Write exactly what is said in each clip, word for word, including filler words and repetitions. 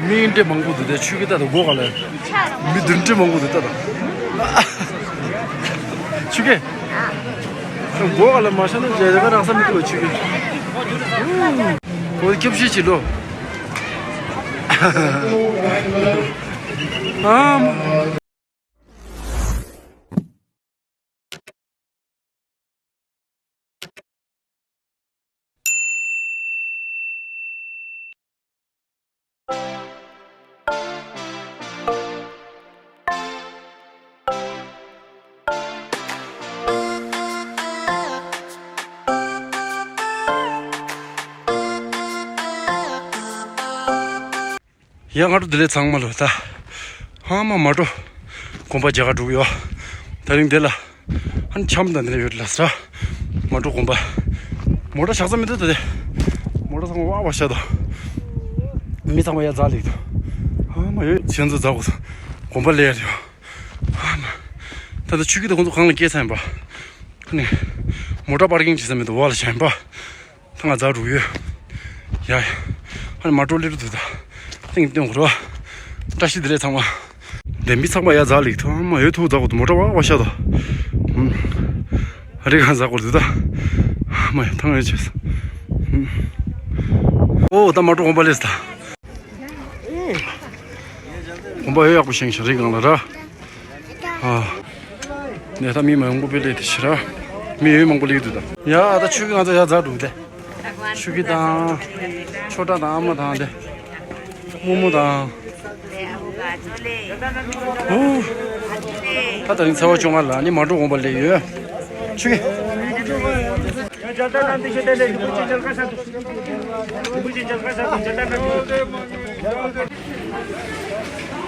མི་འདྲེ་མང་པོ་འདུག་དེ་ཆུ་གི་ད་དུ་སྒོ་ག་ལ། མི་བདུན་འདྲེ་མང་པོ་འདུག་ད་དུ། ཆུ་གི། སྒོ་ག་ལ་མ་ཤ་ན་རྒྱལ་ར་རག་ས་མི་འདུག་ཆུ་གི། ཨོ་ཁྱབ་ཤི་ཆི་ལོ། ཨམ། ཡ་སྔ་དྲོ་བདེ་ལེགས་ཚང་མ་ལོ། ད་ཧ་མ་མ་འགྲོ་དགོན་པ་མཇལ་ཁ་འགྲོ་གི་ཡོད། ད་རིང་འདི་ལ་ཨ་ནི་འཆམ་དང་འདི་ནས་ཡོད་ལ་ས། མ་འགྲོ་དགོན་པ། མོ་ཊ་བཞག་ས་མི་འདུག་ད་དེ། མོ་ཊ་ཚང་མ་ཝ་ཝ་བཞག་དོ། མི་ཚང་མ་ཡ་ཛ་ལེགས་དོ། ཧ་མ་ཡོད་ཁྱེད་ཚོ་ཛ་གོ་ས། དགོན་པ་ལས་ཡ་རེད་ཡོད། ཧ་མ། ད་ད་ཆུ་གི་ད་ཁོང་ཚོ་གང་ལ་སྐྱེལ་ས་ཡིན་པ། ཨ་ནི། མོ་ཊ་པར་ཀིང་བྱེད་ས་མི་འདུག་ཝ་ལ་བཞག་ཡིན་པ། ཐང་ང་ཛ་རུ་ཡོད། ཡ་ཡ། ཨ་ནི་མ་འགྲོ་ལེ་རུ་འདུག་ད། ཏིང་སྟོན་གོ་རོ། བཀྲ་ཤིས་བདེ་ལེགས་ཚང་མ། འདྲེ་མི་ཚང་མ་ཡ་ཛ་ལེགས་ཐོ་མ་ཡོད་ཐུག་ཛ་གོ་དུ་མོ་ཊ་ཝ་ཝ་བཞག་དོ། ཧུམ། རི་གང་ཛ་གོ་རུ་འདུག་ད། མ་ཡ་ཐང་ཡོད་ཆེ་ས། ཧུམ། ཨོ་ད་མ་འགྲོ་དགོན་པ་ལེ་ས་ད། དགོན་པ་ཡོད་ཡག་པོ་བཞེངས་ཤག་རི་གང་ལ་ར། ཨ། ནས་ད་མི་མང་པོ་དཔེ་སླེབས་དེ་ཕྱིར་ར། མི་ཡོད་མང་པོ་སླེབས་འདུག་ད། ཡ་ད་ཆུ་གི་ང་ཚོ་ཡ་ཛ་འགྲོ་དེ། ཆུ་གི་དང་། ཆོ་གྲ་དང་ཨ་མ་དང་དེ། རྨོ་མོ་དང་། ཨོ། ད་ད་རིང་ཚ་བ་བཅོ་ལྔ་ལ་ནི་མ་འགྲོ་དགོན་པ་སླེབས་ཡོད། ཆུ་གི།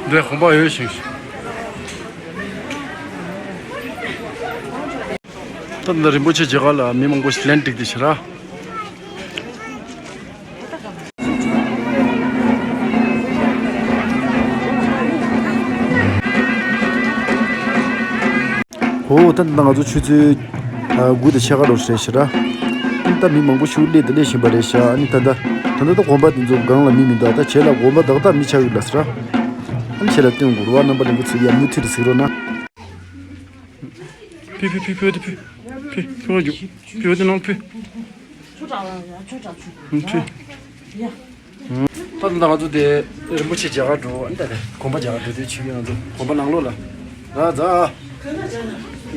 འདི་དགོན་པ་ཡོད་ཞིང་། ད་ལྟ་རིན་པོ་ཆེ་མཇལ་ཁ་ལ་མི་མང་པོ་ཞིག་ལན་བསྒྲིགས་ཏེ་ཕྱིར་ར། ཧོ་ད་ལྟ་ང་ཚོ་ཆུ་ཚོད་དགུ་དང་ཕྱེད་ཀ་ལོར་རེད་ཤག་ར། ཨ་ནི་ད་མི་མང་པོ་ཞིག་སླེབས་དང་སླེབས་བཞིན་པ་རེད་ཤག་ཨ་ནི་ད་ལྟ་ད་ལྟ་ད་དགོན་པ་འདི་ཚོ་སྒང་ལ་མི་མི་འདུག་ད་བྱེད་ལ་དགོན་པ་ད་ལྟ་མི་ཆགས་ཡོད་ལ་ཟེར། ཨ་ནི་བྱེད་ལ་སྟོན་དགོས་རེད་བ། རྣམ་པ་ལྷན་རྒྱས་ཚོ་ཡ་མུ་མཐུད་དུ་གཟིགས་རོགས་གནང་། ཕི་ཕི་ཕི་ཕི་ཕི་ཕི་ཕི་ཕི་བ་རྒྱུ་ཕི་བ་དེ་ནང་ཕི་ཕི། ད་ལྟ་ང་ཚོ་དེ་རིན་པོ་ཆེ་མཇལ་ཁ་འགྲོ་ཨ་ནི་ད་དེ་དགོན་པ་མཇལ་ཁ་འགྲོ་དུས་ཆུ་ཡང་ཚོ་དགོན་པ་ནང་ལོགས་ལ་ར་ཛ། ཡ་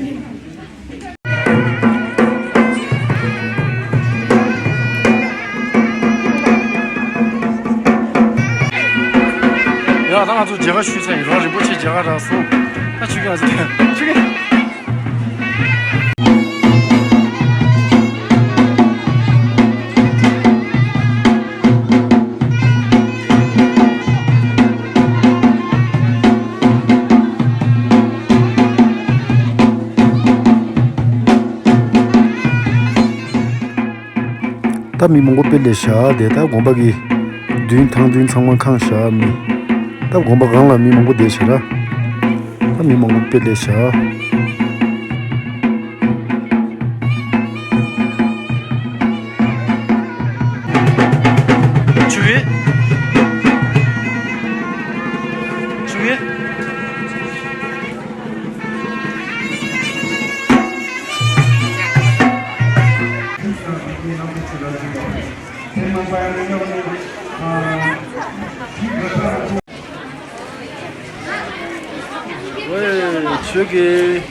ད་ང་ཚོ་མཇལ་ཁ་ཞུས་ཚར་ཡིན་རོགས། རིན་པོ་ཆེ་མཇལ་ཁ་རག་སོང་། ད་ཆུ་ཡང་ཚོ་ཆུ་ཡང་། ད་མི་མང་པོ་དཔེ་སླེབས་ཤག་དེ་ད་དགོན་པ་གི་མདུན་ཐང་མདུན་ཚང་མ་ཁེངས་ཤག་མི། ད་དགོན་པ་སྒང་ལ་མི་མང་པོ་བསྡད་ཤག་ར། ད་མི་མང་པོ་དཔེ་སླེབས་ཤག་ཆུ་བེ། ཆུ་བེ། ཨོའེ། ཆོས་ཀྱི།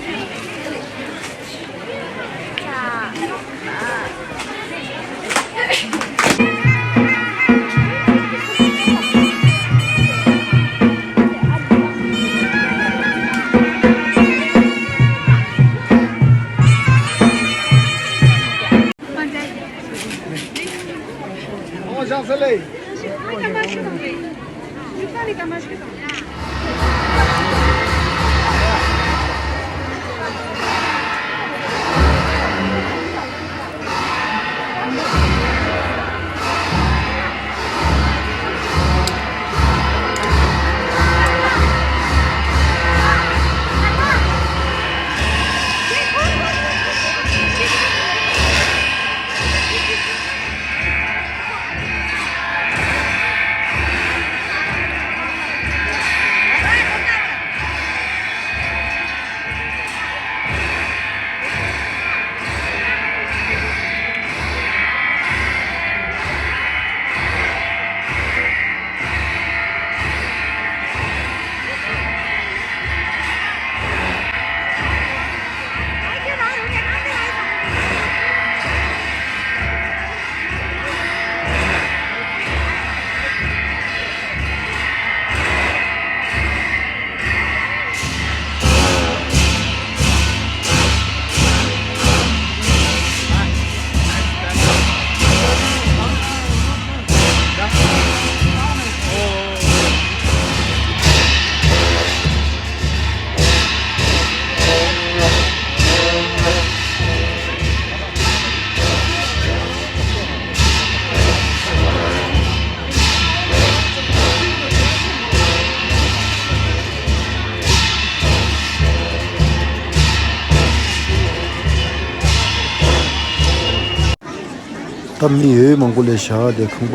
ད་མི་ཡོད་མང་པོ་ལས་བཞག་དེ་ཁང་པ་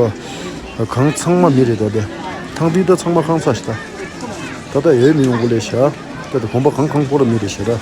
གང་ཚང་མ་མི་རེད། ད་དེ་ཐང་དུས་ད་ཚང་མ་ཁང་ཚ་ཞིག་ད་ད་ད་ཡོད་མི་མང་པོ་ལས་བཞག་ད་དེ་གོམ་པ་གང་གང་པོ་ར་མི་རེད་ཞེ་ད།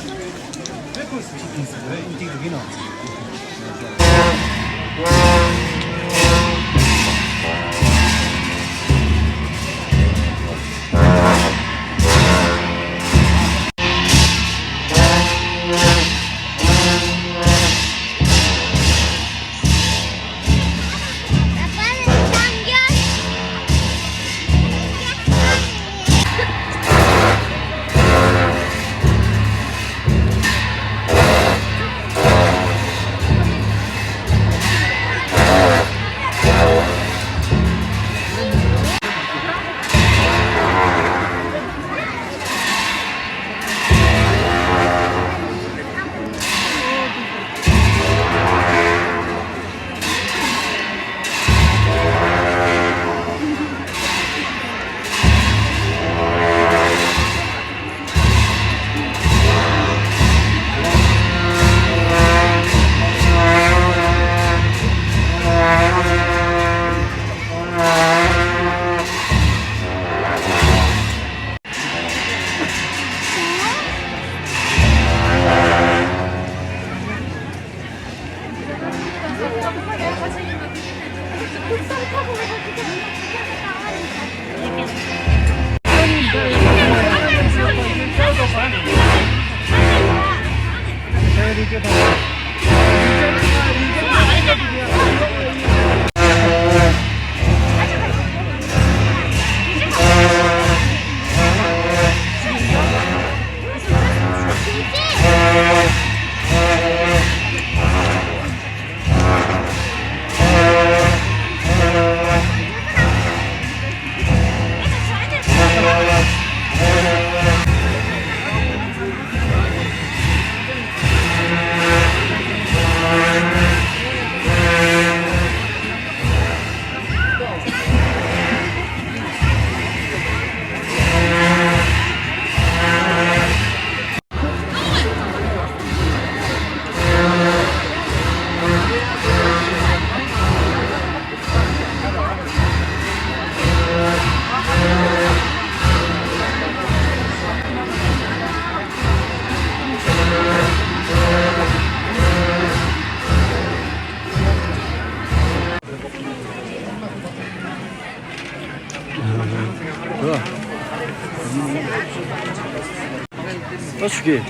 ད་ཆུ་གེ།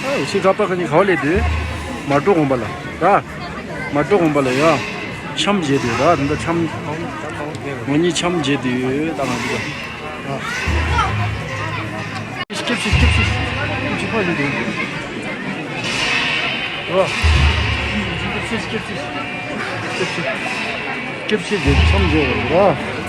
ཨ་ཆི་ག་པ་ག་ནི་ག་བ་ལས་དུས། མ་འགྲོ་གོང་པ་ལ། ར། མ་འགྲོ་གོང་པ་ལ་ཡ། འཆམ་བྱེད་དུས་ར་འདི་འདྲ་འཆམ། ང་གཉིས་འཆམ་བྱེད་དུས་ད་ང་འདི་ལ། སྐྱབས་སུ་སྐྱབས་སུ་སྐྱབས་སུ་ཕ་ཡིན་དུས། ར། སྐྱབས་སུ་སྐྱབས་སུ་སྐྱབས་སུ་སྐྱབས་སུ་བྱེད་འཆམ་བྱེད་ར།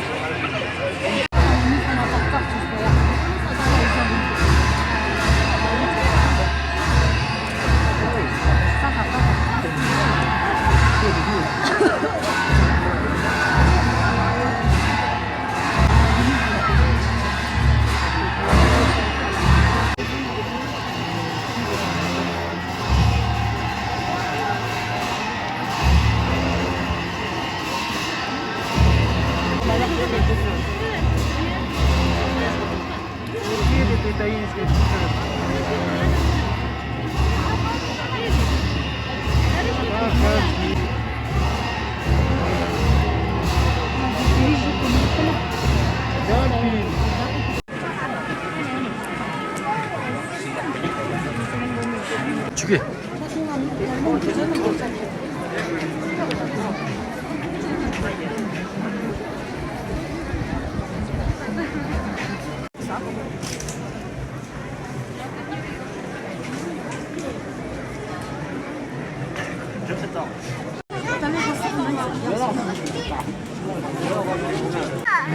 ཆུ་གེ།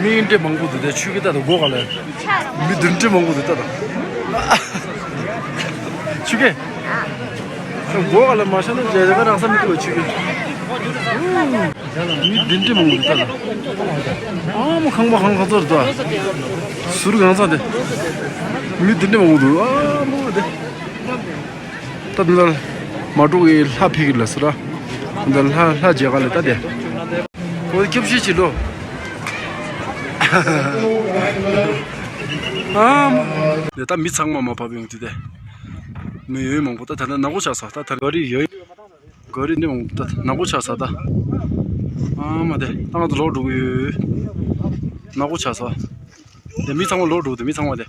མི་འདྲེ་མང་པོ་འདུག་དེ་ཆུ་གི་ལྟ་དང་སྒོ་ག་ལ། མི་བདུན་འདྲེ་མང་པོ་འདུག་ལྟ་དང་། ཆུ་གི། སྒོ་ག་ལ་མ་ཤ་ན་རྒྱ་རྒྱ་རང་ས་མི་འདུག་ཆུ་གི། མི་བདུན་འདྲེ་མང་པོ་འདུག་ལྟ་དང་། ཨ་མོ་ཁང་པ་ཁང་ཁ་ཚོར་དུ། ཟུར་གང་ས་དེ། མི་བདུན་འདྲེ་མང་པོ་འདུག་ཨ་མོ་དེ། ད་འདི་ལ་མ་འགྲོ་གི་ལྷ་ཕེབས་ཀྱི་ལ་ཟེར་ར། འདི་ལྷ་ལྷ་རྗེ་ག་ལ་ད་དེ། ཨོ་ཁྱབ་ཤི་ཅི་ལོ། ཨམ། འདི་ད་མི་ཚང་མ་མ་བབས་ཡོང་དུས་དེ། མི་ཡོད་མང་པོ་ད་ད་ནག་པོ་ཆགས་སོང་ད་ད་ག་རེ་ཡོད། ག་རེ་ནི་མང་པོ་ད་ནག་པོ་ཆགས་སོང་ད། ཨ་མ་དེ་ད་ང་ཚོ་ལོག་འགྲོ་གི་ཡོད། ནག་པོ་ཆགས་སོང་། དེ་མི་ཚང་མ་ལོག་འགྲོ་དེ་མི་ཚང་མ་དེ།